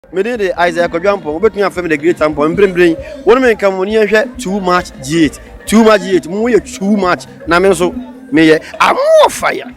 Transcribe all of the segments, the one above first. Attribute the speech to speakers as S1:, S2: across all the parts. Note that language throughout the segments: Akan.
S1: Me din de Isaiah Kwadwo Ampong, wobɛtumi afrɛ me The Great Ampong. Mprempren, wo ne me nka mo ni yɛnhwɛ Too Much G8. Too Much G8, mo yɛ too much, na me nso meyɛ I'm fire.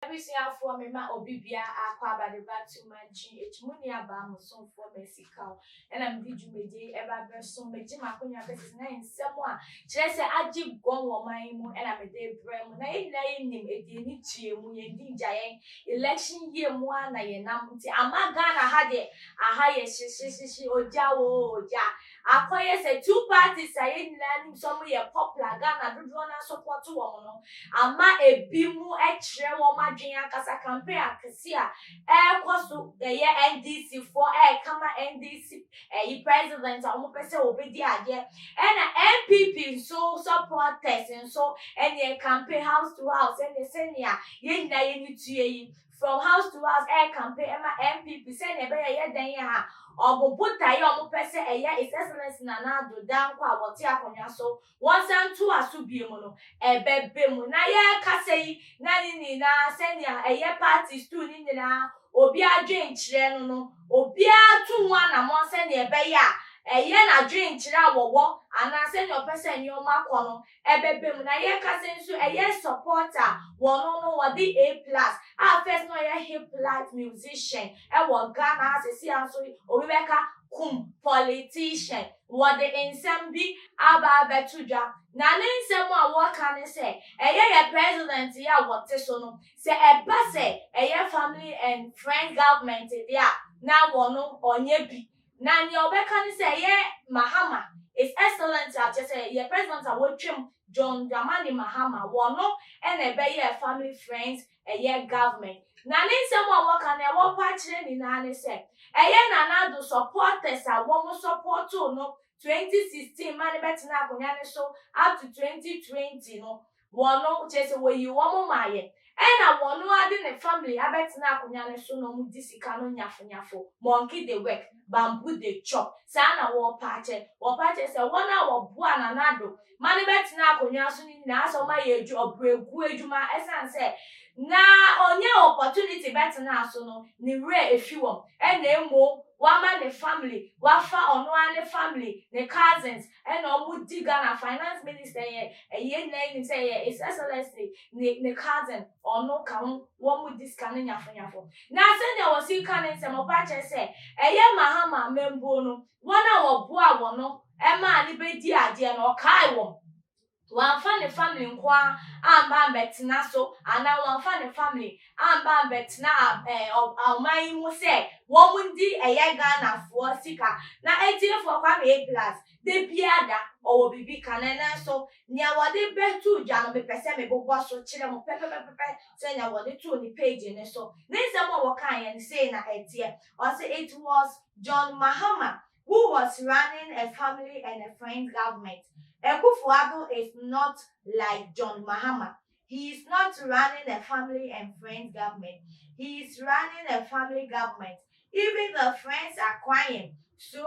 S2: Abusuafoɔ mema obi biara akɔ aba de ba to my GH mo nua baa mo somfoɔ Mercy Kaw ɛna mede dwumadie yi ɛba abɛso megye m'akonya kɛse na nsɛm a kyerɛ sɛ agye gɔn wɔ man yi mu ɛna mede brɛ mo na yɛn nyinaa yɛnim ɛdi ani tue mu yɛn di ngya yɛn election year mu a na yɛnam nti ama Ghana ha deɛ aha yɛ hyehyehyehye ogya oo ogya Akɔyɛ sɛ two parties a yɛn nyinaa nim sɛ wɔyɛ popular Ghana dodoɔ no ara support wɔn no ama ebinom kyerɛ wɔn adwene ankasa campaign akɛse a ɛrekɔ so ɛyɛ NDC foɔ ɛreka ma NDC ɛyi president a wɔpɛ sɛ wɔbɛdi adeɛ ɛna NPP nso supporters nso ɛneɛ campaign house to house ɛneɛ sɛnea yɛn nyinaa yɛn ni tue yi From house to house ɛrekampe ɛma NPP sɛnea ɛbɛyɛ ɛyɛ dɛn a ɔmo botaeɛ a ɔmo pɛ sɛ ɛyɛ His Excellency Nana Addo Dankwa a wɔte akonnwa so wɔnsan ntoa so biom no ɛbɛba mu. Na yɛrekasa yi na ne nyinaa sɛnea ɛyɛ parties tu ne nyinaa obiara adwenkyerɛ no no obiara tu ho anamɔn sɛnea ɛbɛyɛ a ɛyɛ n'adwenkyerɛ a wɔwɔ anaa sɛnea ɔpɛ sɛ nneɛma kɔ no ɛbɛba mu na yɛkasa yi nso ɛyɛ support a wɔno no wɔde A plus a first na ɔyɛ hip life musician ɛwɔ Ghana ha sɛsi a nso obi bɛka kum politician wɔde nsɛm bi aba abɛto dwa na ne nsɛm a wɔka ne sɛ ɛyɛ yɛ president yi a wɔte so no sɛ ɛba sɛ ɛyɛ family and friend government deɛ a na wɔno ɔnyɛ bi Na nea ɔbɛka ne sɛ ɛyɛ Mahama, His Excellency a kyerɛ sɛ yɛ President a watwam John Dramani Mahama, wɔno na ɛbɛyɛɛ family friends ɛyɛ government. Na ne nsɛm a wɔka nea wɔpɛ akyerɛ nyinaa ne sɛ ɛyɛ Nana Addo supporters a wɔn supportoo no 2016 ma no bɛtenaa akonwa no so up to 2020 no Wɔn no, kyerɛ sɛ wɔyii wɔn maeɛ. Ɛna wɔn ara de ne family abɛtena akonwa no so na wɔn di sika no nyafonyafo, monkey dey work, bamboo dey chop, saa na wɔrepa akyɛ. Wɔpa akyɛ sɛ wɔn a wɔboaa Nana Addo ma no bɛtenaa akonwa so no nyinaa asɛ wɔn ayɛ adwu ɔbrɛguo adwuma ɛsiane sɛ na ɔnyaa opportunity bɛtenaa so no ne werɛ afi wɔn ɛna mmom wama ne family, wafa ɔno ara ne family, ne cousins Ɛna ɔmo di Ghana finance minister yɛ ɛyɛ nyinaa nim sɛ ɛyɛ his excellency ne ne cousin ɔno ka ho wɔn mo di sika no nyafo nyafo na sɛnea wɔsi ka ne nsɛm ɔpa kyerɛ sɛ ɛyɛ Mahama amambuo no wɔn a wɔboa wɔn no ɛmaa ne bɛ di adeɛ no ɔkae wɔn wamfa ne family nko ara amba ambɛtena so anaa wamfa ne family amba ambɛtena ɔman yi mu sɛ wɔn ndi ɛyɛ Ghanafoɔ sika. Na atiefoɔ Kwame A plus da biara da ɔwɔ biribi ka na ɛnɛ nso nea wɔde bɛtoo dwa no mepɛ sɛ mebobɔ so kyerɛ mo pɛpɛpɛpɛ sɛnea wɔde too ne page no so. Ne nsɛm a wɔkaeɛ no sei na ɛteɛ. Ɔse it was John Mahama who was running a family and a friend government. Akufo-Addo is not like John Mahama. He is not running a family and friends government. He is running a family government. Even the friends are crying. So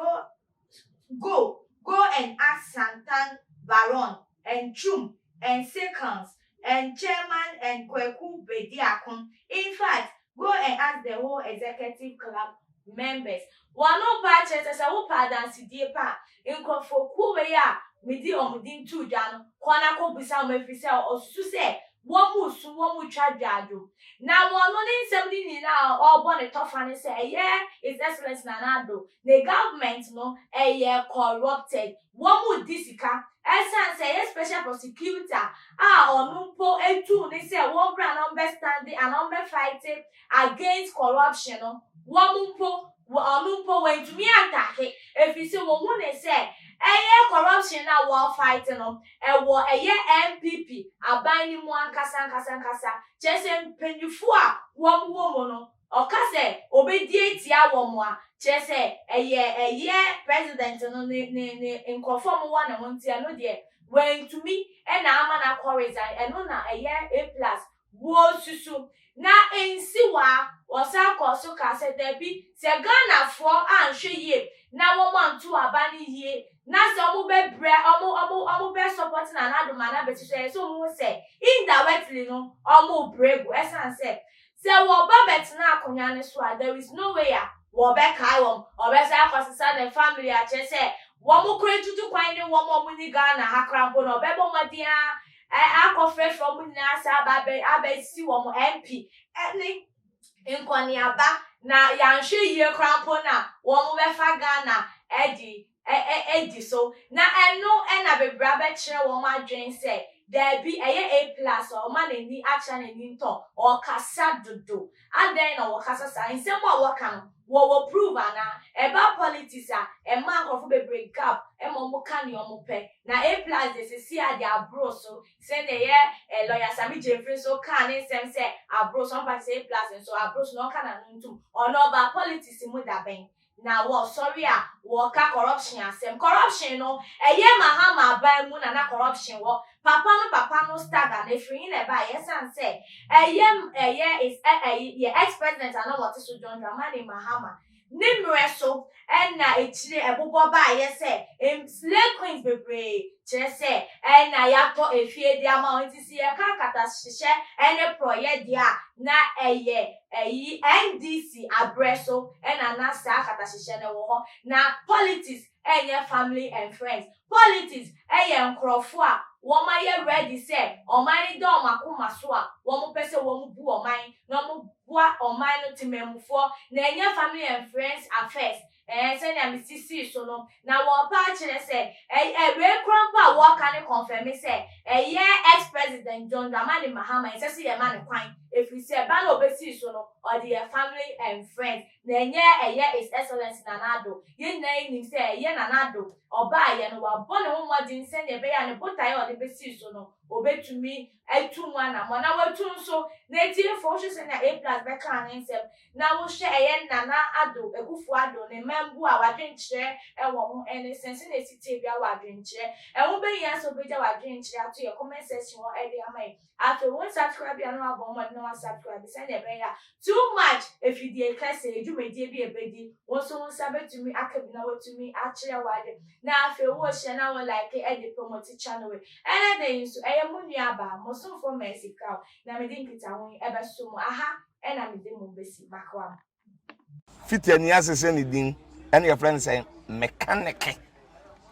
S2: go, go and ask Santan Baron and Chum and Seconds and Chairman and Kweku Bediakon. In fact, go and ask the whole executive club members. Wɔn pa kyerɛ sɛ sɛ wopɛ adansedie pa a, nkurɔfokuo wei a mede wɔn din too dwa no, kɔ na kɔbisa wɔn ɛfiri sɛ ɔsusu sɛ wɔn resu, wɔn retwa dwaadwo. Na wɔn no ne nsɛm no nyinaa a ɔrebɔ ne tɔfa ne sɛ ɛyɛ His Excellency Nana Addo, ne government no ɛyɛ corrupted. Wɔn di sika ɛsiane sɛ ɛyɛ special prosecutor a ɔno mpo etu ne sɛ wɔn bra na wɔn bɛ stand anaa wɔn bɛ fight against corruption no, wɔn mpo ɔno mpo wɔntumi antake ɛfiri sɛ wɔn hu ne sɛ ɛyɛ corruption na wɔn fight no ɛwɔ ɛyɛ NPP aban ne mu ankasa ankasa ankasa kyerɛ sɛ mpanyinfoɔ a wɔn wɔ mu no ɔka sɛ obedi etia wɔn a kyerɛ sɛ ɛyɛ ɛyɛ president no ne ne ne nkurɔfoɔ a wɔwɔ ne ho nti ɛno deɛ wɔntumi ɛna ama no akɔ resign ɛno na ɛyɛ A plus wɔsusu na nsiwa wɔsan kɔ so ka sɛ dabi sɛ Ghanafoɔ anhwɛ yie na wɔn anto aba no yie. Na sɛ ɔmo bɛ brɛ ɔmo ɔmo ɔmo bɛ support Nana Addo ma no abɛsi so a, ɛyɛ sɛ ɔmo hu sɛ indirectly no ɔmo brɛ gu ɛsan sɛ sɛ wɔba bɛtena akonwa no so a there is no way a wɔbɛkae wɔn, ɔbɛsan akɔsesa ne family a kyerɛ sɛ wɔn kora tutu kwan ne wɔn a wɔn ni Ghana ha koraa mpo no ɔbɛbɔ mmɔden ara akɔfrɛfrɛ wɔn nyinaa saa aba abɛ abɛsi wɔn MP ɛne nkɔneaba na yɛanhwɛ yie koraa mpo no a wɔbɛfa Ghana adi adi so. Na ɛno na bebree abɛkyerɛ wɔn adwene sɛ daabi ɛyɛ A plus a ɔma n'ani akyerɛ n'ani ntɔ, ɔkasa dodo. Adɛn na wɔkasa saa? Nsɛm a wɔka no wɔwɔ prove anaa? Ɛba politics a ɛma nkurɔfo bebree gap ma wɔka nea wɔpɛ. Na A plus deɛ seesei a deɛ aboro so. Sɛnea ɛyɛ eh, Lawyer Sammy Gyamfi nso kaa ne nsɛm sɛ aboro so, ɔmpa kyerɛ sɛ A plus nso aboro so na ɔnka n'ano ntom. Ɔno ɔbaa politics mu da bɛn? Na wɔsɔre a wɔka corruption asɛm. Corruption no, ɛyɛ Mahama aban mu na na corruption wɔ. Papa no papa no stagger no, ɛfiri he na ɛbaeɛ? Ɛsiane sɛ ɛyɛ ɛyɛ is ɛ ɛyi yɛ ex-president a na wɔte so John Dramani Mahama Ne mmerɛ so na akyire ɛbobɔ baeɛ sɛ slay queens bebree kyerɛ sɛ ɛna yɛatɔ efie de ama wɔn nti sɛ yɛka akatahyehyɛ ne porɔyɛ deɛ a na ɛyɛ ɛyi NDC abrɛ so na na saa akatahyehyɛ no wɔ hɔ na politics ɛnyɛ family and friends politics ɛyɛ nkorɔfoɔ a wɔn ayɛ ready sɛ ɔman no da wɔn akoma so a wɔn pɛ sɛ wɔn bu ɔman na wɔn boa ɔman no temanmufoɔ na ɛnyɛ family and friends affairs ɛɛ sɛnea me sisii so no na wɔpa akyerɛ sɛ ɛ ɛ wei koraa mpo a wɔka ne kɔnfɛme sɛ ɛyɛ ex president John Dramani Mahama ɛnsɛ sɛ yɛma no kwan ɛfiri sɛ ba no a ɔbɛsii so no ɔde yɛ family and friends na ɛnyɛ ɛyɛ His Excellency Nana Addo. Yɛn nyinaa nim sɛ ɛyɛ Nana Addo ɔbaeɛ no wabɔ ne ho mmɔden sɛdeɛ ɛbɛyɛ a ne botaeɛ a ɔde bɛsii so no ɔbɛtumi atu mu anammɔn na watu nso. Na atiefo wohwɛ sɛnea A plus bɛkaa ne nsɛm na wohwɛ ɛyɛ Nana Addo Akuffo Addo ne mmambu a w'adwenkyerɛ wɔ ho ɛne sɛn sɛnea ɛsi tie biara wɔ adwenkyerɛ ɛho bɛhia sɛ wobɛgya w'adwenkyerɛ ato yɛ comment section hɔ de ama yɛn. Afei wo nsubscribe a na wabɔ mmɔden na wasubscribe sɛnea ɛbɛyɛ a too much afidie kɛseɛ dwumadie bi a ɛbɛdi wo nso wo nsa bɛtumi aka bi na watumi akyerɛ w'adwene na afei wo share na wo like de promote channel wei. Ɛnɛ da yi nso ɛyɛ mo nua baa mo somfoɔ Mercy Kraw na mede nkitaho yi ɛbɛso mo aha ɛna mede mo bɛsi makoa mo.
S3: Fiti ani ase sɛ ne din ɛna yɛfrɛ no sɛ mekaneke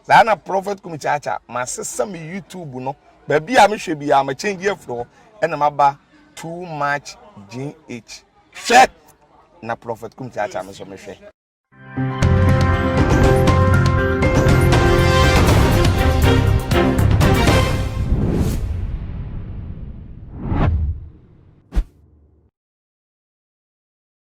S3: saa na Prophet Kumi Kyaakya masesa me YouTube no baabi a mehwɛ biara ma change afiri hɔ ɛna maba too much GH hwɛ na Prophet Kumi Kyaakya me so mehwɛ.